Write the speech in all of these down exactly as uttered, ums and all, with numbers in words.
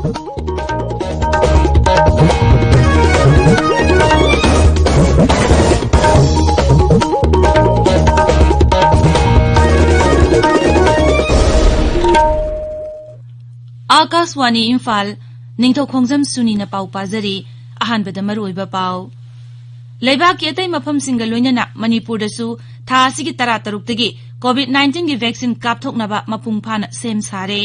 ꯑꯥꯀꯥꯁꯋꯥꯅꯤ ꯏꯝꯐꯥꯜ, ꯅꯤꯡꯊꯧ ꯈꯣꯡꯖꯝ ꯁꯨꯅꯤꯅ ꯄꯥꯎ ꯄꯥꯖꯔꯤ꯫ ꯑꯍꯥꯟꯕꯗ ꯃꯔꯨꯑꯣꯏꯕ ꯄꯥꯎ꯫ ꯂꯩꯕꯥꯛꯀꯤ ꯑꯇꯩ ꯃꯐꯝꯁꯤꯡꯒ ꯂꯣꯏꯅꯅ ꯃꯅꯤꯄꯨꯔꯗꯁꯨ ꯊꯥ ꯑꯁꯤꯒꯤ ꯇꯔꯥꯇꯔꯨꯛꯇꯒꯤ COVID nineteen ꯒꯤ vaccine ꯀꯥꯞꯊꯣꯛꯅꯕ ꯃꯄꯨꯡ ꯐꯥꯅ ꯁꯦꯝ ꯁꯥꯔꯦ꯫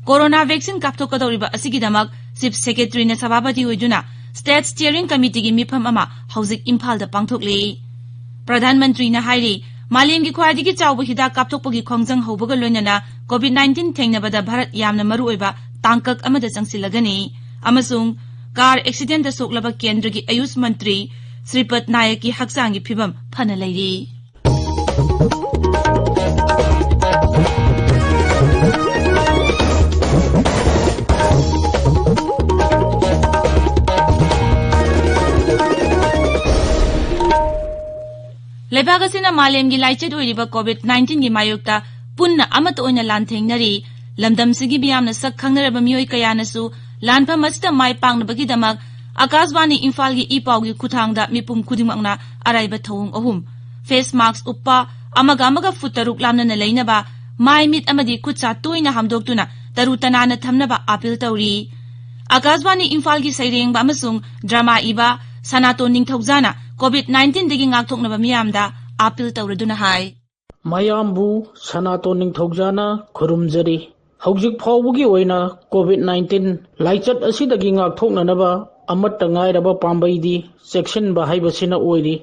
Corona vaccine ꯀꯥꯞꯊꯣꯛꯀꯗꯧꯔꯤꯕ ꯑꯁꯤꯒꯤꯗꯃꯛ Chief Secretary ꯅ ꯁꯚꯥꯄꯇꯤ ꯑꯣꯏꯗꯨꯅ State Steering Committee ꯒꯤ ꯃꯤꯐꯝ ꯑꯃ ꯍꯧꯖꯤꯛ ꯏꯝꯐꯥꯜꯗ ꯄꯥꯡꯊꯣꯛꯂꯤ꯫ ꯄ꯭ꯔꯙꯥꯟ ꯃꯟꯇ꯭ꯔꯤꯅ ꯍꯥꯏꯔꯤ, ꯃꯥꯂꯦꯝꯒꯤ ꯈ꯭ꯋꯥꯏꯗꯒꯤ ꯆꯥꯎꯕ ꯍꯤꯗꯥꯛ ꯀꯥꯞꯊꯣꯛꯄꯒꯤ ꯈꯣꯡꯖꯪ ꯍꯧꯕꯒ ꯂꯣꯏꯅꯅ COVID nineteen ꯊꯦꯡꯅꯕꯗ ꯚꯥꯔꯠ ꯌꯥꯝꯅ ꯃꯔꯨꯑꯣꯏꯕ ꯇꯥꯡꯀꯛ ꯑꯃꯗ ꯆꯪꯁꯤꯜꯂꯒꯅꯤ ꯑꯃꯁꯨꯡ car accident ꯇ ꯁꯣꯛꯂꯕ ꯀꯦꯟꯗ꯭ꯔꯒꯤ ꯑꯌꯨꯁ ꯃꯟꯇ꯭ꯔꯤ ꯁ꯭ꯔꯤꯄꯗ ꯅꯥꯌꯛꯀꯤ ꯍꯛꯆꯥꯡꯒꯤ ꯐꯤꯕꯝ ꯐꯅ ꯂꯩꯔꯤ꯫ ꯂꯩꯕꯥꯛ ꯑꯁꯤꯅ ꯃꯥꯂꯦꯝꯒꯤ ꯂꯥꯏꯆꯠ ꯑꯣꯏꯔꯤꯕ COVID nineteen ꯒꯤ ꯃꯥꯌꯣꯛꯇ ꯄꯨꯟꯅ ꯑꯃꯠꯇ ꯑꯣꯏꯅ ꯂꯥꯟꯊꯦꯡꯅꯔꯤ꯫ ꯂꯝꯗꯝꯁꯤꯒꯤ ꯃꯤꯌꯥꯝꯅ ꯁꯛ ꯈꯪꯅꯔꯕ ꯃꯤꯑꯣꯏ ꯀꯌꯥꯅꯁꯨ ꯂꯥꯟꯐꯝ ꯑꯁꯤꯗ ꯃꯥꯏ ꯄꯥꯛꯅꯕꯒꯤꯗꯃꯛ ꯑꯥꯀꯥꯁꯕꯥꯅꯤ ꯏꯝꯐꯥꯜꯒꯤ ꯏ ꯄꯥꯎꯒꯤ ꯈꯨꯠꯊꯥꯡꯗ ꯃꯤꯄꯨꯝ ꯈꯨꯗꯤꯡꯃꯛꯅ ꯑꯔꯥꯏꯕ ꯊꯧꯑꯣꯡ ꯑꯍꯨꯝ: face mask ꯎꯞꯄ, ꯑꯃꯒ ꯑꯃꯒ ꯐꯨꯠ ꯇꯔꯨꯛ ꯂꯥꯞꯅꯅ ꯂꯩꯅꯕ, ꯃꯥꯏ ꯃꯤꯠ ꯑꯃꯗꯤ ꯈꯨꯠ ꯁꯥ ꯇꯣꯏꯅ ꯍꯥꯝꯗꯣꯛꯇꯨꯅ ꯇꯔꯨ ꯇꯅꯥꯟꯅ ꯊꯝꯅꯕ ꯑꯥꯄꯤꯜ ꯇꯧꯔꯤ꯫ ꯑꯥꯀꯥꯁꯕꯥꯅꯤ ꯏꯝꯐꯥꯜꯒꯤ ꯁꯩꯔꯦꯡꯕ ꯑꯃꯁꯨꯡ drama ꯏꯕ ꯁꯅꯥꯇꯣꯟ ꯅꯤꯡꯊꯧꯖꯥꯅ COVID nineteen ꯗꯒꯤ ꯉꯥꯛꯊꯣꯛꯅꯕ ꯃꯤꯌꯥꯝꯗ ꯑꯥꯄꯤꯜ ꯇꯧꯔꯗꯨꯅ ꯍꯥꯏ꯫ ꯃꯌꯥꯝꯕꯨ ꯁꯅꯥꯇꯣꯟ ꯅꯤꯡꯊꯧꯖꯥꯅ ꯈꯨꯔꯨꯝꯖꯔꯤ꯫ ꯍꯧꯖꯤꯛ ꯐꯥꯎꯕꯒꯤ ꯑꯣꯏꯅ COVID nineteen ꯂꯥꯏꯆꯠ ꯑꯁꯤꯗꯒꯤ ꯉꯥꯛꯊꯣꯛꯅꯅꯕ ꯑꯃꯠꯇ ꯉꯥꯏꯔꯕ ꯄꯥꯝꯕꯩꯗꯤ ꯆꯦꯛꯁꯤꯟꯕ ꯍꯥꯏꯕꯁꯤꯅ ꯑꯣꯏꯔꯤ꯫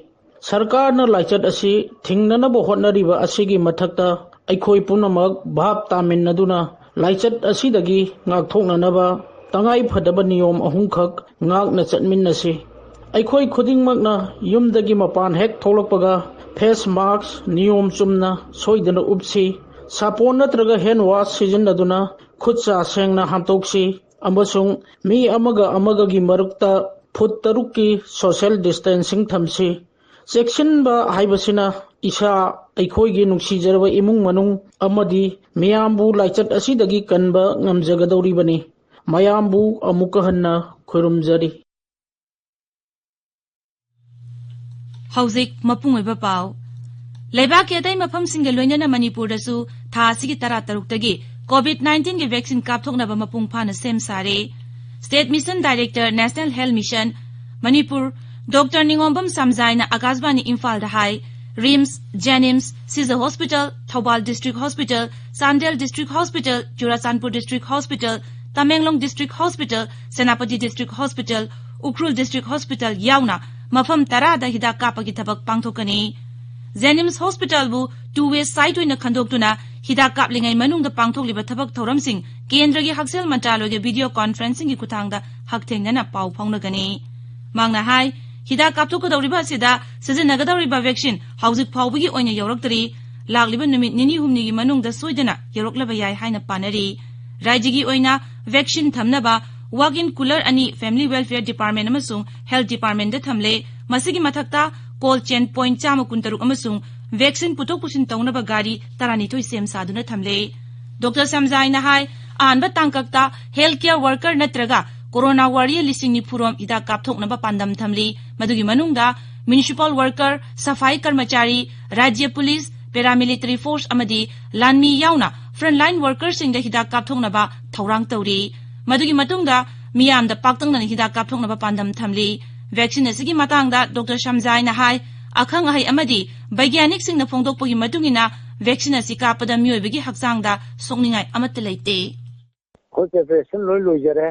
ꯁꯔꯀꯥꯔꯅ ꯂꯥꯏꯆꯠ ꯑꯁꯤ ꯊꯤꯡꯅꯅꯕ ꯍꯣꯠꯅꯔꯤꯕ ꯑꯁꯤꯒꯤ ꯃꯊꯛꯇ ꯑꯩꯈꯣꯏ ꯄꯨꯝꯅꯃꯛ ꯚꯥꯞ ꯇꯥꯃꯤꯟꯅꯗꯨꯅ ꯂꯥꯏꯆꯠ ꯑꯁꯤꯗꯒꯤ ꯉꯥꯛꯊꯣꯛꯅꯅꯕ ꯇꯉꯥꯏ ꯐꯗꯕ ꯅꯤꯌꯣꯝ ꯑꯍꯨꯝꯈꯛ ꯉꯥꯛꯅ ꯆꯠꯃꯤꯟꯅꯁꯤ꯫ ꯑꯩꯈꯣꯏ ꯈꯨꯗꯤꯡꯃꯛꯅ ꯌꯨꯝꯗꯒꯤ ꯃꯄꯥꯟ ꯍꯦꯛ ꯊꯣꯛꯂꯛꯄꯒ face mask ꯅꯤꯌꯣꯝ ꯆꯨꯝꯅ ꯁꯣꯏꯗꯅ ꯎꯞꯁꯤ꯫ ꯁꯥꯄꯣꯟ ꯅꯠꯇ꯭ꯔꯒ hand wash ꯁꯤꯖꯤꯟꯅꯗꯨꯅ ꯈꯨꯠ ꯁꯥ ꯁꯦꯡꯅ ꯍꯥꯝꯗꯣꯛꯁꯤ ꯑꯃꯁꯨꯡ ꯃꯤ ꯑꯃꯒ ꯑꯃꯒꯒꯤ ꯃꯔꯛꯇ ꯐꯨꯠ ꯇꯔꯨꯛꯀꯤ social distancing ꯊꯝꯁꯤ꯫ ꯆꯦꯛꯁꯤꯟꯕ ꯍꯥꯏꯕꯁꯤꯅ ꯏꯁꯥ, ꯑꯩꯈꯣꯏꯒꯤ ꯅꯨꯡꯁꯤꯖꯔꯕ ꯏꯃꯨꯡ ꯃꯅꯨꯡ ꯑꯃꯗꯤ ꯃꯤꯌꯥꯝꯕꯨ ꯂꯥꯏꯆꯠ ꯑꯁꯤꯗꯒꯤ ꯀꯟꯕ ꯉꯝꯖꯒꯗꯧꯔꯤꯕꯅꯤ꯫ ꯃꯌꯥꯝꯕꯨ ꯑꯃꯨꯛꯀ ꯍꯟꯅ ꯈꯨꯔꯨꯝꯖꯔꯤ꯫ ꯍꯧꯖꯤꯛ ꯃꯄꯨꯡ ꯑꯣꯏꯕ ꯄꯥꯎ꯫ ꯂꯩꯕꯥꯛꯀꯤ ꯑꯇꯩ ꯃꯐꯝꯁꯤꯡꯒ ꯂꯣꯏꯅꯅ ꯃꯅꯤꯄꯨꯔꯗꯁꯨ ꯊꯥ ꯑꯁꯤꯒꯤ ꯇꯔꯥ ꯇꯔꯨꯛꯇꯒꯤ COVID nineteen ꯒꯤ vaccine ꯀꯥꯞꯊꯣꯛꯅꯕ ꯃꯄꯨꯡ ꯐꯥꯅ ꯁꯦꯝ ꯁꯥꯔꯦ꯫ State Mission Director, National Health Mission, Manipur, doctor Ningombam ꯁꯝꯖꯥꯏꯅ ꯑꯀꯥꯁꯕꯥꯅꯤ ꯏꯝꯐꯥꯜꯗ ꯍꯥꯏ, RIMS, JNIMS, Shija hospital, Thoubal District Hospital, Chandel District Hospital, Churachandpur District Hospital, Tamenglong District Hospital, Senapati District Hospital, Ukhrul District Hospital ꯌꯥꯎꯅ ꯃꯐꯝ ꯇꯔꯥꯗ ꯍꯤꯗꯥꯛ ꯀꯥꯞꯄꯒꯤ ꯊꯕꯛ ꯄꯥꯡꯊꯣꯛꯀꯅꯤ꯫ ꯖꯦꯅꯤꯝꯁ ꯍꯣꯁꯄꯤꯇꯥꯜꯕꯨ two way site ꯑꯣꯏꯅ ꯈꯟꯗꯣꯛꯇꯨꯅ ꯍꯤꯗꯥꯛ ꯀꯥꯞꯂꯤꯉꯩ ꯃꯅꯨꯡꯗ ꯄꯥꯡꯊꯣꯛꯂꯤꯕ ꯊꯕꯛ ꯊꯧꯔꯝꯁꯤꯡ ꯀꯦꯟꯗ꯭ꯔꯒꯤ ꯍꯛꯁꯦꯜ ꯃꯟꯇ꯭ꯔꯥꯂꯣꯏꯒ video conferencing ꯒꯤ ꯈꯨꯠꯊꯥꯡꯗ ꯍꯛꯊꯦꯡꯅꯅ ꯄꯥꯎ ꯐꯥꯎꯅꯒꯅꯤ꯫ ꯃꯍꯥꯛꯅ ꯍꯥꯏ, ꯍꯤꯗꯥꯛ ꯀꯥꯞꯊꯣꯛꯀꯗꯧꯔꯤꯕ ꯑꯁꯤꯗ ꯁꯤꯖꯤꯟꯅꯒꯗꯧꯔꯤꯕ vaccine ꯍꯧꯖꯤꯛ ꯐꯥꯎꯕꯒꯤ ꯑꯣꯏꯅ ꯌꯧꯔꯛꯇ꯭ꯔꯤ꯫ ꯂꯥꯛꯂꯤꯕ ꯅꯨꯃꯤꯠ ꯅꯤꯅꯤ ꯍꯨꯝꯅꯤꯒꯤ ꯃꯅꯨꯡꯗ ꯁꯣꯏꯗꯅ ꯌꯧꯔꯛꯂꯕ ꯌꯥꯏ ꯍꯥꯏꯅ ꯄꯥꯅꯔꯤ꯫ ꯔꯥꯖ꯭ꯌꯒꯤ ꯑꯣꯏꯅ vaccine ꯊꯝꯅꯕ walk-in cooler ꯑꯅꯤ Family Welfare Department ꯑꯃꯁꯨꯡ Health Department ꯗ ꯊꯝꯂꯦ꯫ ꯃꯁꯤꯒꯤ ꯃꯊꯛꯇ cold chain point ꯆꯥꯝꯃ ꯀꯨꯟꯇꯔꯨꯛ ꯑꯃꯁꯨꯡ vaccine ꯄꯨꯊꯣꯛ ꯄꯨꯁꯤꯟ ꯇꯧꯅꯕ ꯒꯥꯔꯤ ꯇꯔꯥꯅꯤꯊꯣꯏ ꯁꯦꯝ ꯁꯥꯗꯨꯅ ꯊꯝꯂꯦ꯫ ꯗꯣꯛꯇꯔ ꯁꯝꯖꯥꯏꯅ ꯍꯥꯏ, ꯑꯍꯥꯟꯕ ꯇꯥꯡꯀꯛꯇ health care worker ꯅꯠꯇ꯭ꯔꯒ corona warrior ꯂꯤꯁꯤꯡ ꯅꯤꯐꯨ ꯔꯣꯝ ꯍꯤꯗꯥꯛ ꯀꯥꯞꯊꯣꯛꯅꯕ ꯄꯥꯟꯗꯝ ꯊꯝꯂꯤ꯫ ꯃꯗꯨꯒꯤ ꯃꯅꯨꯡꯗ municipal worker, ꯁꯐꯥꯏ ꯀꯔꯃꯆꯥꯔꯤ, ꯔꯥꯖ꯭ꯌ ꯄꯨꯂꯤꯁ, paramilitary force ꯑꯃꯗꯤ ꯂꯥꯟꯃꯤ ꯌꯥꯎꯅ frontline worker ꯁꯤꯡꯗ ꯍꯤꯗꯥꯛ ꯀꯥꯞꯊꯣꯛꯅꯕ ꯊꯧꯔꯥꯡ ꯇꯧꯔꯤ꯫ ꯃꯗꯨꯒꯤ ꯃꯇꯨꯡꯗ ꯃꯤꯌꯥꯝꯗ ꯄꯥꯛꯇꯛꯅꯅ ꯍꯤꯗꯥꯛ ꯀꯥꯞꯊꯣꯛꯅꯕ ꯄꯥꯟꯗꯝ ꯊꯝꯂꯤ꯫ Vaccine ꯑꯁꯤꯒꯤ ꯃꯇꯥꯡꯗ ꯗꯣꯛꯇꯔ ꯁꯝꯖꯥꯏꯅ ꯍꯥꯏ, ꯑꯈꯪ ꯑꯍꯩ ꯑꯃꯗꯤ ꯕꯩꯒ꯭ꯌꯥꯅꯤꯛꯁꯤꯡꯅ ꯐꯣꯡꯗꯣꯛꯄꯒꯤ ꯃꯇꯨꯡ ꯏꯟꯅ vaccine ꯑꯁꯤ ꯀꯥꯞꯄꯗ ꯃꯤꯑꯣꯏꯕꯒꯤ ꯍꯛꯆꯥꯡꯗ ꯁꯣꯛꯅꯤꯡꯉꯥꯏ ꯑꯃꯠꯇ ꯂꯩꯇꯦ꯫ ꯑꯩꯈꯣꯏ preparation ꯂꯣꯏ ꯂꯣꯏꯖꯔꯦ꯫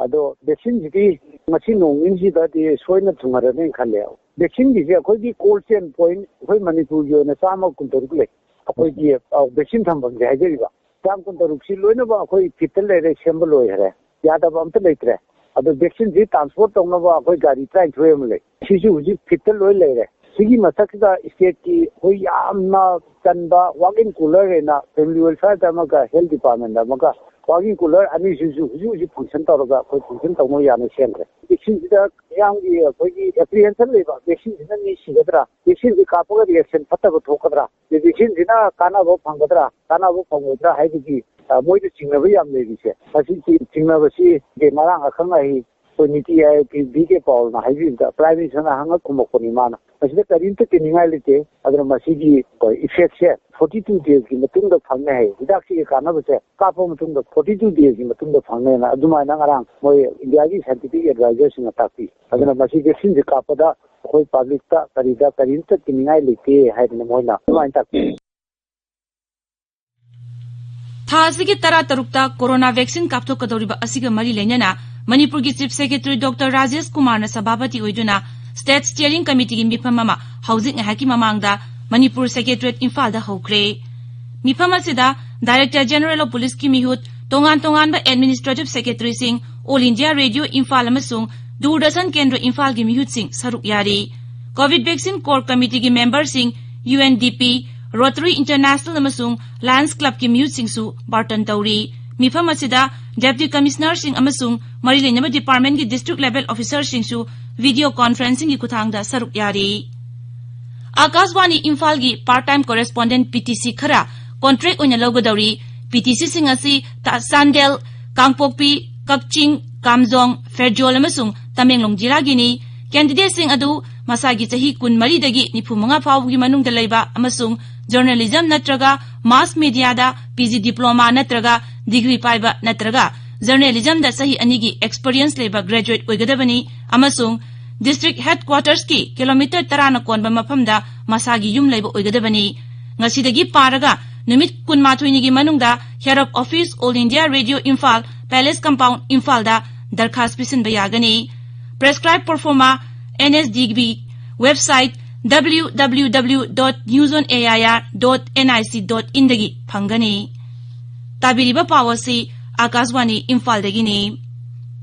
ꯑꯗꯣ vaccine ꯁꯤꯗꯤ ꯉꯁꯤ ꯅꯣꯡ ꯅꯤꯅꯤꯁꯤꯗꯗꯤ ꯁꯣꯏꯅ ꯊꯨꯡꯉꯔꯅꯤꯅ ꯈꯜꯂꯦ꯫ Vaccine ꯒꯤꯁꯦ ꯑꯩꯈꯣꯏꯒꯤ cold chain point ꯑꯩꯈꯣꯏ ꯃꯅꯤꯄꯨꯔꯒꯤ ꯑꯣꯏꯅ ꯆꯥꯝꯃ ꯀꯨꯟꯇꯔꯨꯛ ꯂꯩ꯫ ꯑꯩꯈꯣꯏꯒꯤ, ꯑ, vaccine ꯊꯝꯐꯝꯁꯦ ꯍꯥꯏꯖꯔꯤꯕ꯫ ꯆꯥꯝꯃ ꯀꯨꯟꯇꯔꯨꯛꯁꯤ ꯂꯣꯏꯅꯃꯛ ꯑꯩꯈꯣꯏ ꯐꯤꯠꯇ ꯂꯩꯔꯦ, ꯁꯦꯝꯕ ꯂꯣꯏꯈꯔꯦ꯫ ꯌꯥꯗꯕ ꯑꯝꯇ ꯂꯩꯇ꯭ꯔꯦ꯫ ꯑꯗꯣ vaccine ꯁꯤ transport ꯇꯧꯅꯕ ꯑꯩꯈꯣꯏ ꯒꯥꯔꯤ ꯇꯔꯥꯅꯤꯊꯣꯏ ꯑꯃ ꯂꯩ꯫ ꯁꯤꯁꯨ ꯍꯧꯖꯤꯛ ꯐꯤꯠꯇ ꯂꯣꯏ ꯂꯩꯔꯦ꯫ ꯁꯤꯒꯤ ꯃꯊꯛꯁꯤꯗ state ꯀꯤ ꯑꯩꯈꯣꯏ ꯌꯥꯝꯅ ꯆꯟꯕ walk-in cooler ꯍꯥꯏꯅ Family Welfare ꯗ ꯑꯃꯒ Health Department ꯗ ꯑꯃꯒ ꯋꯥꯀꯤꯡ ꯀꯨꯂꯔ ꯑꯅꯤꯁꯤꯁꯨ ꯍꯧꯖꯤꯛ ꯍꯧꯖꯤꯛ ꯐꯪꯁꯟ ꯇꯧꯔꯒ ꯑꯩꯈꯣꯏ ꯐꯪꯁꯟ ꯇꯧꯅꯕ ꯌꯥꯅ ꯁꯦꯝꯈ꯭ꯔꯦ꯫ ꯚꯦꯛꯁꯤꯟꯁꯤꯗ ꯃꯤꯌꯥꯝꯒꯤ ꯑꯩꯈꯣꯏꯒꯤ ꯑꯦꯄ꯭ꯔꯤꯍꯦꯟꯁꯟ ꯂꯩꯕ, ꯚꯦꯛꯁꯤꯟꯁꯤꯅ ꯃꯤ ꯁꯤꯒꯗ꯭ꯔꯥ, ꯚꯦꯛꯁꯤꯟꯁꯤ ꯀꯥꯞꯄꯒ ꯔꯤꯑꯦꯛꯁꯟ ꯐꯠꯇꯕ ꯊꯣꯛꯀꯗ꯭ꯔꯥ, ꯚꯦꯛꯁꯤꯟꯁꯤꯅ ꯀꯥꯟꯅꯕ ꯐꯪꯒꯗ꯭ꯔꯥ, ꯀꯥꯟꯅꯕ ꯐꯪꯉꯣꯏꯗ꯭ꯔꯥ ꯍꯥꯏꯕꯒꯤ, ꯑ, ꯃꯣꯏꯗ ꯆꯤꯡꯅꯕ ꯌꯥꯝ ꯂꯩꯔꯤꯁꯦ꯫ ꯃꯁꯤ ꯆꯤꯡꯅꯕꯁꯤ ꯉꯔꯥꯡ ꯑꯈꯪ ꯑꯍꯩ ꯑꯩꯈꯣꯏ ꯅꯤꯇꯤ ꯑꯥꯌꯣꯒꯀꯤ ꯚꯤ ꯀꯦ ꯄꯥꯎꯜꯅ ꯍꯥꯏꯕꯤꯕꯗ ꯄ꯭ꯔꯥꯏꯝ ꯃꯤꯅꯤꯁꯇꯔꯅ ꯍꯪꯉ ꯈꯨꯝꯃꯛꯄꯅꯤ ꯃꯥꯅ꯫ ꯃꯁꯤꯗ ꯀꯔꯤꯝꯇ ꯀꯤꯅꯤꯡꯉꯥꯏ ꯂꯩꯇꯦ꯫ ꯑꯗꯨꯅ ꯃꯁꯤꯒꯤ ꯏꯐꯦꯛꯁꯦ ꯐꯣꯔꯇꯤ ꯇꯨ ꯗꯦꯖꯀꯤ ꯃꯇꯨꯡꯗ ꯐꯪꯅꯤ ꯍꯥꯏ꯫ ꯍꯤꯗꯥꯛꯁꯤꯒꯤ ꯀꯥꯟꯅꯕꯁꯦ ꯀꯥꯞꯄ ꯃꯇꯨꯡꯗ ꯐꯣꯔꯇꯤ ꯇꯨ ꯗꯦꯖꯀꯤ ꯃꯇꯨꯡꯗ ꯐꯪꯅꯦꯅ ꯑꯗꯨꯃꯥꯏꯅ ꯉꯔꯥꯡ ꯃꯣꯏ ꯏꯟꯗꯤꯌꯥꯒꯤ ꯁꯥꯏꯟꯇꯤꯐꯤꯛ ꯑꯦꯗꯚꯥꯏꯖꯔꯁꯤꯡꯅ ꯇꯥꯛꯄꯤ꯫ ꯑꯗꯨꯅ ꯃꯁꯤ ꯚꯦꯛꯁꯤꯟꯁꯦ ꯀꯥꯞꯄꯗ ꯑꯩꯈꯣꯏ ꯄꯕ꯭ꯂꯤꯛꯇ ꯀꯔꯤꯗ ꯀꯔꯤꯝꯇ ꯀꯤꯅꯤꯡꯉꯥꯏ ꯂꯩꯇꯦ ꯍꯥꯏꯗꯅ ꯃꯣꯏꯅ ꯑꯗꯨꯃꯥꯏꯅ ꯇꯥꯛꯄꯤ꯫ ꯊꯥ ꯑꯁꯤꯒꯤ ꯇꯔꯥ ꯇꯔꯨꯛꯇ ꯀꯣꯔꯣꯅꯥ ꯚꯦꯛꯁꯤꯟ ꯀꯥꯞꯊꯣꯛꯀꯗꯧꯔꯤꯕ ꯑꯁꯤꯒ ꯃꯔꯤ ꯂꯩꯅꯅ ꯃꯅꯤꯄꯨꯔꯒꯤ ꯆꯤꯐ ꯁꯦꯀ꯭ꯔꯦꯇꯔꯤ ꯗꯣꯛꯇꯔ ꯔꯥꯖꯦꯁ ꯀꯨꯃꯥꯔꯅ ꯁꯚꯥꯄꯇꯤ ꯑꯣꯏꯗꯨꯅ ꯁ꯭ꯇꯦꯠ ꯁ꯭ꯇꯤꯌꯔꯤꯡ ꯀꯃꯤꯇꯤꯒꯤ ꯃꯤꯐꯝ ꯑꯃ ꯍꯧꯖꯤꯛ ꯉꯥꯏꯍꯥꯛꯀꯤ ꯃꯃꯥꯡꯗ ꯃꯅꯤꯄꯨꯔ ꯁꯦꯀ꯭ꯔꯦꯇꯔꯤꯌꯦꯠ ꯏꯝꯐꯥꯜꯗ ꯍꯧꯈ꯭ꯔꯦ꯫ ꯃꯤꯐꯝ ꯑꯁꯤꯗ ꯗꯥꯏꯔꯦꯛꯇꯔ ꯖꯦꯅꯔꯦꯜ ꯑꯣꯐ ꯄꯨꯂꯤꯁꯀꯤ ꯃꯤꯍꯨꯠ, ꯇꯣꯉꯥꯟ ꯇꯣꯉꯥꯟꯕ ꯑꯦꯗꯃꯤꯅꯤꯁꯇ꯭ꯔꯦꯇꯤꯚ ꯁꯦꯀ꯭ꯔꯦꯇꯔꯤꯁꯤꯡ, ꯑꯣꯜ ꯏꯟꯗꯤꯌꯥ ꯔꯦꯗꯤꯑꯣ ꯏꯝꯐꯥꯜ ꯑꯃꯁꯨꯡ ꯗꯨꯔꯗꯔꯁꯟ ꯀꯦꯟꯗ꯭ꯔ ꯏꯝꯐꯥꯜꯒꯤ ꯃꯤꯍꯨꯠꯁꯤꯡ ꯁꯔꯨꯛ ꯌꯥꯔꯤ꯫ ꯀꯣꯚꯤꯗ ꯚꯦꯛꯁꯤꯟ ꯀꯣꯔ ꯀꯃꯤꯇꯤꯒꯤ ꯃꯦꯝꯕꯔꯁꯤꯡ, U N D P, rotary international ꯑꯃꯁꯨꯡ ꯂꯥꯌꯟꯁ ꯀ꯭ꯂꯕꯀꯤ ꯃꯤꯍꯨꯠꯁꯤꯡꯁꯨ ꯕꯥꯔꯇꯟ ꯇꯧꯔꯤ꯫ ꯃꯤꯐꯝ ꯑꯁꯤꯗ ꯗꯦꯄ꯭ꯌꯨꯇꯤ ꯀꯃꯤꯁꯅꯔꯁꯤꯡ ꯑꯃꯁꯨꯡ ꯃꯔꯤ ꯂꯩꯅꯕ ꯗꯤꯄꯥꯔꯠꯃꯦꯟꯒꯤ ꯗꯤꯁꯇ꯭ꯔꯤꯛ ꯂꯦꯚꯦꯜ ꯑꯣꯐꯤꯁꯔꯁꯤꯡꯁꯨ ꯚꯤꯗꯤꯑꯣ ꯀꯣꯟꯐꯔꯦꯟꯁꯤꯡꯒꯤ ꯈꯨꯠꯊꯥꯡꯗ ꯁꯔꯨꯛ ꯌꯥꯔꯤ꯫ ꯑꯥꯀꯥꯁꯕꯥꯅꯤ ꯏꯝꯐꯥꯜꯒꯤ part time correspondent P T C ꯈꯔ ꯀꯣꯟꯇ꯭ꯔꯦꯛ ꯑꯣꯏꯅ ꯂꯧꯒꯗꯧꯔꯤ꯫ ꯄꯤ ꯇꯤ ꯁꯤꯁꯤꯡ ꯑꯁꯤ ꯇ-, ꯆꯥꯟꯗꯦꯜ, ꯀꯥꯡꯄꯣꯛꯄꯤ, ꯀꯛꯆꯤꯡ, ꯀꯥꯝꯖꯣꯡ, ꯐꯦꯔꯖꯣꯜ ꯑꯃꯁꯨꯡ ꯇꯃꯦꯡꯂꯣꯡ ꯖꯤꯂꯥꯒꯤꯅꯤ꯫ ꯀꯦꯟꯗꯤꯗꯦꯠꯁꯤꯡ ꯑꯗꯨ ꯃꯁꯥꯒꯤ ꯆꯍꯤ ꯀꯨꯟꯃꯔꯤꯗꯒꯤ ꯅꯤꯐꯨꯃꯉꯥ ꯐꯥꯎꯕꯒꯤ ꯃꯅꯨꯡꯗ ꯂꯩꯕ ꯑꯃꯁꯨꯡ ꯖꯔꯅꯦꯂꯤꯖꯝ ꯅꯠꯇ꯭ꯔꯒ ꯃꯥꯁ ꯃꯦꯗꯤꯌꯥꯗ ꯄꯤ ꯖꯤ ꯗꯤꯄ꯭ꯂꯣꯃꯥ ꯅꯠꯇ꯭ꯔꯒ ꯗꯤꯒ꯭ꯔꯤ ꯄꯥꯏꯕ ꯅꯠꯇ꯭ꯔꯒ ꯖꯔꯅꯦꯂꯤꯖꯝꯗ ꯆꯍꯤ ꯑꯅꯤꯒꯤ ꯑꯦꯛꯁꯄꯤꯔꯤꯌꯦꯟꯁ ꯂꯩꯕ ꯒ꯭ꯔꯦꯖꯨꯑꯦꯠ ꯑꯣꯏꯒꯗꯕꯅꯤ ꯑꯃꯁꯨꯡ ꯗꯤꯁꯇ꯭ꯔꯤꯛ ꯍꯦꯗꯀ꯭ꯋꯥꯇꯔꯁꯀꯤ ꯀꯤꯂꯣꯃꯤꯇꯔ ꯇꯔꯥꯅ ꯀꯣꯟꯕ ꯃꯐꯝꯗ ꯃꯁꯥꯒꯤ ꯌꯨꯝ ꯂꯩꯕ ꯑꯣꯏꯒꯗꯕꯅꯤ꯫ ꯉꯁꯤꯗꯒꯤ ꯄꯥꯔꯒ ꯅꯨꯃꯤꯠ ꯀꯨꯟꯃꯥꯊꯣꯏꯅꯤꯒꯤ ꯃꯅꯨꯡꯗ head of office, all India radio Imphal, palace compound ꯏꯝꯐꯥꯜꯗ ꯗꯔꯈꯥꯁ ꯄꯤꯁꯤꯟꯕ ꯌꯥꯒꯅꯤ꯫ ꯄ꯭ꯔꯦꯁꯀ꯭ꯔꯥꯏꯕ proforma, N S D B website, W W W dot news on A I R dot N I C dot ꯏꯟꯗꯒꯤ ꯐꯪꯒꯅꯤ꯫ ꯇꯥꯕꯤꯔꯤꯕ ꯄꯥꯎ ꯑꯁꯤ ꯑꯥꯀꯥꯁꯕꯥꯅꯤ ꯏꯝꯐꯥꯜꯗꯒꯤꯅꯤ꯫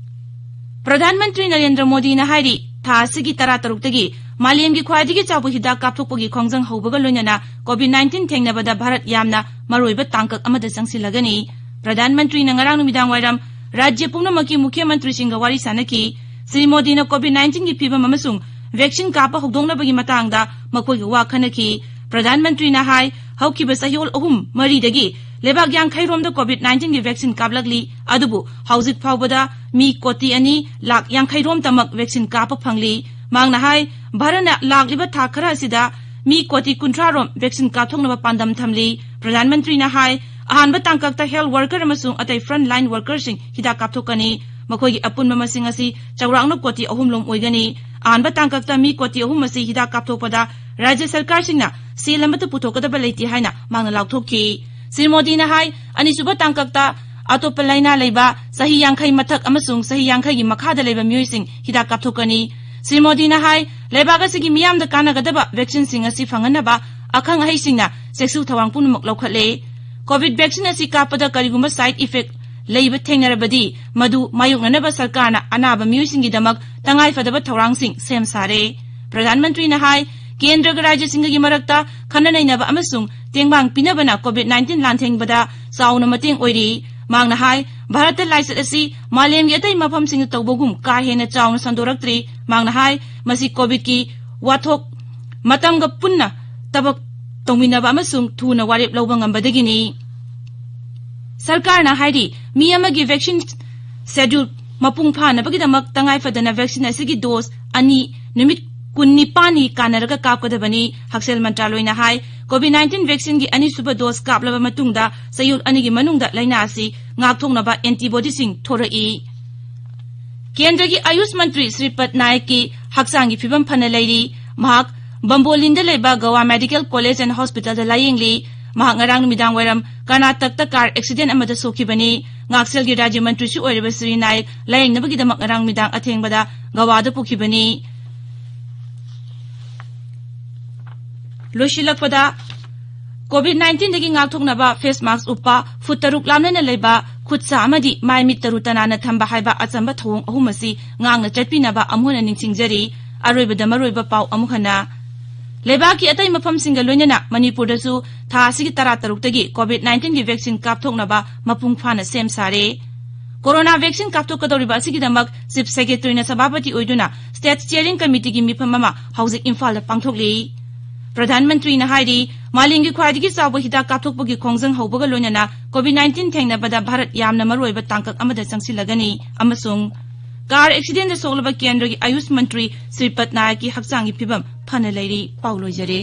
ꯄ꯭ꯔꯙꯥꯟ ꯃꯟꯇ꯭ꯔꯤ ꯅꯔꯦꯟꯗ꯭ꯔ ꯃꯣꯗꯤꯅ ꯍꯥꯏꯔꯤ, ꯊꯥ ꯑꯁꯤꯒꯤ ꯇꯔꯥ ꯇꯔꯨꯛꯇꯒꯤ ꯃꯥꯂꯦꯝꯒꯤ ꯈ꯭ꯋꯥꯏꯗꯒꯤ ꯆꯥꯎꯕ ꯍꯤꯗꯥꯛ ꯀꯥꯞꯊꯣꯛꯄꯒꯤ ꯈꯣꯡꯖꯪ ꯍꯧꯕꯒ ꯂꯣꯏꯅꯅ ꯀꯣꯚꯤꯗ ꯅꯥꯏꯟꯇꯤꯟ ꯊꯦꯡꯅꯕꯗ ꯚꯥꯔꯠ ꯌꯥꯝꯅ ꯃꯔꯨꯑꯣꯏꯕ ꯇꯥꯡꯀꯛ ꯑꯃꯗ ꯆꯪꯁꯤꯜꯂꯒꯅꯤ꯫ ꯄ꯭ꯔꯙꯥꯟ ꯃꯟꯇ꯭ꯔꯤꯅ ꯉꯔꯥꯡ ꯅꯨꯃꯤꯗꯥꯡ ꯋꯥꯏꯔꯝ ꯔꯥꯖ꯭ꯌ ꯄꯨꯝꯅꯃꯛꯀꯤ ꯃꯨꯈ꯭ꯌ ꯃꯟꯇ꯭ꯔꯤꯁꯤꯡꯒ ꯋꯥꯔꯤ ꯁꯥꯟꯅꯈꯤ꯫ ꯁ꯭ꯔꯤ ꯃꯣꯗꯤꯅ COVID nineteen ꯒꯤ ꯐꯤꯕꯝ ꯑꯃꯁꯨꯡ vaccine ꯀꯥꯞꯄ ꯍꯧꯗꯣꯛꯅꯕꯒꯤ ꯃꯇꯥꯡꯗ ꯃꯈꯣꯏꯒ ꯋꯥ ꯈꯟꯅꯈꯤ꯫ ꯄ꯭ꯔꯙꯥꯟ ꯃꯟꯇ꯭ꯔꯤꯅ ꯍꯥꯏ, ꯍꯧꯈꯤꯕ ꯆꯌꯣꯜ ꯑꯍꯨꯝ ꯃꯔꯤꯗꯒꯤ ꯂꯩꯕꯥꯛ ꯌꯥꯡꯈꯩ ꯔꯣꯝꯗ COVID nineteen ꯒꯤ vaccine ꯀꯥꯞꯂꯛꯂꯤ, ꯑꯗꯨꯕꯨ ꯍꯧꯖꯤꯛ ꯐꯥꯎꯕꯗ ꯃꯤ ꯀꯣꯇꯤ ꯑꯅꯤ ꯂꯥꯈ ꯌꯥꯡꯈꯩ ꯔꯣꯝꯇꯃꯛ vaccine ꯀꯥꯞꯄ ꯐꯪꯂꯤ꯫ ꯃꯍꯥꯛꯅ ꯍꯥꯏ, ꯚꯥꯔꯠꯅ ꯂꯥꯛꯂꯤꯕ ꯊꯥ ꯈꯔ ꯑꯁꯤꯗ ꯃꯤ ꯀꯣꯇꯤ ꯀꯨꯟꯊ꯭ꯔꯥ ꯔꯣꯝ vaccine ꯀꯥꯞꯊꯣꯛꯅꯕ ꯄꯥꯟꯗꯝ ꯊꯝꯂꯤ꯫ ꯄ꯭ꯔꯙꯥꯟ ꯃꯟꯇ꯭ꯔꯤꯅ ꯍꯥꯏ, ꯑꯍꯥꯟꯕ ꯇꯥꯡꯀꯛꯇ health worker ꯑꯃꯁꯨꯡ ꯑꯇꯩ front line workerꯁꯤꯡ ꯍꯤꯗꯥꯛ ꯀꯥꯞꯊꯣꯛꯀꯅꯤ꯫ ꯃꯈꯣꯏꯒꯤ ꯑꯄꯨꯟꯕ ꯃꯁꯤꯡ ꯑꯁꯤ ꯆꯥꯎꯔꯥꯛꯅ ꯀꯣꯇꯤ ꯑꯍꯨꯝ ꯂꯣꯝ ꯑꯣꯏꯒꯅꯤ꯫ ꯑꯍꯥꯟꯕ ꯇꯥꯡꯀꯛꯇ ꯃꯤ ꯀꯣꯇꯤ ꯑꯍꯨꯝ ꯑꯁꯤ ꯍꯤꯗꯥꯛ ꯀꯥꯞꯊꯣꯛꯄꯗ ꯔꯥꯖ꯭ꯌ ꯁꯔꯀꯥꯔꯁꯤꯡꯅ ꯁꯦꯜ ꯑꯃꯠꯇ ꯄꯨꯊꯣꯛꯀꯗꯕ ꯂꯩꯇꯦ ꯍꯥꯏꯅ ꯃꯍꯥꯛꯅ ꯂꯥꯎꯊꯣꯛꯈꯤ꯫ ꯁ꯭ꯔꯤ ꯃꯣꯗꯤꯅ ꯍꯥꯏ, ꯑꯅꯤꯁꯨꯕ ꯇꯥꯡꯀꯛꯇ ꯑꯇꯣꯞꯄ ꯂꯥꯏꯅꯥ ꯂꯩꯕ, ꯆꯍꯤ ꯌꯥꯡꯈꯩ ꯃꯊꯛ ꯑꯃꯁꯨꯡ ꯆꯍꯤ ꯌꯥꯡꯈꯩꯒꯤ ꯃꯈꯥꯗ ꯂꯩꯕ ꯃꯤꯑꯣꯏꯁꯤꯡ ꯍꯤꯗꯥꯛ ꯀꯥꯞꯊꯣꯛꯀꯅꯤ꯫ ꯁ꯭ꯔꯤ ꯃꯣꯗꯤꯅ ꯍꯥꯏ, ꯂꯩꯕꯥꯛ ꯑꯁꯤꯒꯤ ꯃꯤꯌꯥꯝꯗ ꯀꯥꯟꯅꯒꯗꯕ vaccineꯁꯤꯡ ꯑꯁꯤ ꯐꯪꯍꯟꯅꯕ ꯑꯈꯪ ꯑꯍꯩꯁꯤꯡꯅ ꯆꯦꯛꯁꯤꯟ ꯊꯧꯔꯥꯡ ꯄꯨꯝꯅꯃꯛ ꯂꯧꯈꯠꯂꯦ꯫ COVID vaccine ꯑꯁꯤ ꯀꯥꯞꯄꯗ ꯀꯔꯤꯒꯨꯝꯕ side effect ꯂꯩꯕ ꯊꯦꯡꯅꯔꯕꯗꯤ, ꯃꯗꯨ ꯃꯥꯌꯣꯛꯅꯅꯕ ꯁꯔꯀꯥꯔꯅ ꯑꯅꯥꯕ ꯃꯤꯑꯣꯏꯁꯤꯡꯒꯤꯗꯃꯛ ꯇꯉꯥꯏꯐꯗꯕ ꯊꯧꯔꯥꯡꯁꯤꯡ ꯁꯦꯝ ꯁꯥꯔꯦ꯫ ꯄ꯭ꯔꯙꯥꯟ ꯃꯟꯇ꯭ꯔꯤꯅ ꯍꯥꯏ, ꯀꯦꯟꯗ꯭ꯔꯒ ꯔꯥꯖ꯭ꯌꯁꯤꯡꯒꯒꯤ ꯃꯔꯛꯇ ꯈꯟꯅ ꯅꯩꯅꯕ ꯑꯃꯁꯨꯡ ꯇꯦꯡꯕꯥꯡ ꯄꯤꯅꯕꯅ COVID nineteen ꯂꯥꯟꯊꯦꯡꯕꯗ ꯆꯥꯎꯅ ꯃꯇꯦꯡ ꯑꯣꯏꯔꯤ꯫ ꯃꯍꯥꯛꯅ ꯍꯥꯏ, ꯚꯥꯔꯠꯇ ꯂꯥꯏꯆꯠ ꯑꯁꯤ ꯃꯥꯂꯦꯝꯒꯤ ꯑꯇꯩ ꯃꯐꯝꯁꯤꯡꯗ ꯇꯧꯕꯒꯨꯝ ꯀꯥ ꯍꯦꯟꯅ ꯆꯥꯎꯅ ꯁꯟꯗꯣꯔꯛꯇ꯭ꯔꯤ꯫ ꯃꯍꯥꯛꯅ ꯍꯥꯏ, ꯃꯁꯤ COVIDꯀꯤ ꯋꯥꯊꯣꯛ ꯃꯇꯝꯒ ꯄꯨꯟꯅ ꯊꯕꯛ ꯇꯧꯃꯤꯟꯅꯕ ꯑꯃꯁꯨꯡ ꯊꯨꯅ ꯋꯥꯔꯦꯞ ꯂꯧꯕ ꯉꯝꯕꯗꯒꯤꯅꯤ꯫ ꯁꯔꯀꯥꯔꯅ ꯍꯥꯏꯔꯤ, ꯃꯤ ꯑꯃꯒꯤ vaccine schedule ꯃꯄꯨꯡ ꯐꯥꯅꯕꯒꯤꯗꯃꯛ ꯇꯉꯥꯏꯐꯗꯅ vaccine ꯑꯁꯤꯒꯤ dose ꯑꯅꯤ ꯅꯨꯃꯤꯠ ꯀꯨꯟꯅꯤꯄꯥꯟꯅꯤ ꯀꯥꯟꯅꯔꯒ ꯀꯥꯞꯀꯗꯕꯅꯤ꯫ ꯍꯛꯁꯦꯜ ꯃꯟꯇ꯭ꯔꯥꯂꯣꯏꯅ ꯍꯥꯏ, COVID nineteen vaccineꯒꯤ ꯑꯅꯤꯁꯨꯕ dose ꯀꯥꯞꯂꯕ ꯃꯇꯨꯡꯗ ꯆꯌꯣꯜ ꯑꯅꯤꯒꯤ ꯃꯅꯨꯡꯗ ꯂꯥꯏꯅꯥ ꯑꯁꯤ ꯉꯥꯛꯊꯣꯛꯅꯕ antibodyꯁꯤꯡ ꯊꯣꯔꯛꯏ꯫ ꯀꯦꯟꯗ꯭ꯔꯒꯤ ꯑꯌꯨꯁ ꯃꯟꯇ꯭ꯔꯤ ꯁ꯭ꯔꯤꯄꯗ ꯅꯥꯌꯛꯀꯤ ꯍꯛꯆꯥꯡꯒꯤ ꯐꯤꯕꯝ ꯐꯅ ꯂꯩꯔꯤ꯫ ꯃꯍꯥꯛ ꯕꯝꯕꯣꯂꯤꯟꯗ ꯂꯩꯕ Goa Medical College and Hospitalꯗ ꯂꯥꯌꯦꯡꯂꯤ꯫ ꯃꯍꯥꯛ ꯉꯔꯥꯡ ꯅꯨꯃꯤꯗꯥꯡ ꯋꯥꯏꯔꯝ ꯀꯔꯅꯥꯇꯛꯇ car accident ꯑꯃꯗ ꯁꯣꯛꯈꯤꯕꯅꯤ꯫ ꯉꯥꯛꯁꯦꯜꯒꯤ ꯔꯥꯖ꯭ꯌ ꯃꯟꯇ꯭ꯔꯤꯁꯨ ꯑꯣꯏꯔꯤꯕ ꯁ꯭ꯔꯤ ꯅꯥꯌꯛ ꯂꯥꯌꯦꯡꯅꯕꯒꯤꯗꯃꯛ ꯉꯔꯥꯡ ꯅꯨꯃꯤꯗꯥꯡ ꯑꯊꯦꯡꯕꯗ ꯒꯋꯥꯗ ꯄꯨꯈꯤꯕꯅꯤ꯫ ꯂꯣꯏꯁꯤꯜꯂꯛꯄꯗ, COVID nineteenꯗꯒꯤ ꯉꯥꯛꯊꯣꯛꯅꯕ face mask ꯎꯞꯄ, ꯐꯨꯠ ꯇꯔꯨꯛ ꯂꯥꯞꯅꯅ ꯂꯩꯕ, ꯈꯨꯠ ꯁꯥ ꯑꯃꯗꯤ ꯃꯥꯏ ꯃꯤꯠ ꯇꯔꯨ ꯇꯅꯥꯟꯅ ꯊꯝꯕ ꯍꯥꯏꯕ ꯑꯆꯝꯕ ꯊꯧꯑꯣꯡ ꯑꯍꯨꯝ ꯑꯁꯤ ꯉꯥꯛꯅ ꯆꯠꯄꯤꯅꯕ ꯑꯃꯨꯛ ꯍꯟꯅ ꯅꯤꯡꯁꯤꯡꯖꯔꯤ꯫ ꯑꯔꯣꯏꯕꯗ ꯃꯔꯨꯑꯣꯏꯕ ꯄꯥꯎ ꯑꯃꯨꯛ ꯍꯟꯅ꯫ ꯂꯩꯕꯥꯛꯀꯤ ꯑꯇꯩ ꯃꯐꯝꯁꯤꯡꯒ ꯂꯣꯏꯅꯅ ꯃꯅꯤꯄꯨꯔꯗꯁꯨ ꯊꯥ ꯑꯁꯤꯒꯤ ꯇꯔꯥ ꯇꯔꯨꯛꯇꯒꯤ COVID nineteen ꯒꯤ vaccine ꯀꯥꯞꯊꯣꯛꯅꯕ ꯃꯄꯨꯡ ꯐꯥꯅ ꯁꯦꯝ ꯁꯥꯔꯦ꯫ Corona vaccine ꯀꯥꯞꯊꯣꯛꯀꯗꯧꯔꯤꯕ ꯑꯁꯤꯒꯤꯗꯃꯛ Chief Secretary ꯅ ꯁꯚꯥꯄꯇꯤ ꯑꯣꯏꯗꯨꯅ State Steering Committee ꯒꯤ ꯃꯤꯐꯝ ꯑꯃ ꯍꯧꯖꯤꯛ ꯏꯝꯐꯥꯜꯗ ꯄꯥꯡꯊꯣꯛꯂꯤ꯫ ꯄ꯭ꯔꯙꯥꯟ ꯃꯟꯇ꯭ꯔꯤꯅ ꯍꯥꯏꯔꯤ, ꯃꯥꯂꯦꯝꯒꯤ ꯈ꯭ꯋꯥꯏꯗꯒꯤ ꯆꯥꯎꯕ ꯍꯤꯗꯥꯛ ꯀꯥꯞꯊꯣꯛꯄꯒꯤ ꯈꯣꯡꯖꯪ ꯍꯧꯕꯒ ꯂꯣꯏꯅꯅ COVID nineteen ꯊꯦꯡꯅꯕꯗ ꯚꯥꯔꯠ ꯌꯥꯝꯅ ꯃꯔꯨꯑꯣꯏꯕ ꯇꯥꯡꯀꯛ ꯑꯃꯗ ꯆꯪꯁꯤꯜꯂꯒꯅꯤ ꯑꯃꯁꯨꯡ car accident ꯗ ꯁꯣꯛꯂꯕ ꯀꯦꯟꯗ꯭ꯔꯒꯤ ꯑꯌꯨꯁ ꯃꯟꯇ꯭ꯔꯤ ꯁ꯭ꯔꯤꯄꯠ ꯅꯥꯌꯛꯀꯤ ꯍꯛꯆꯥꯡꯒꯤ ꯐꯤꯕꯝ ꯐꯅ ꯂꯩꯔꯤ꯫ ꯄꯥꯎ ꯂꯣꯏꯖꯔꯦ꯫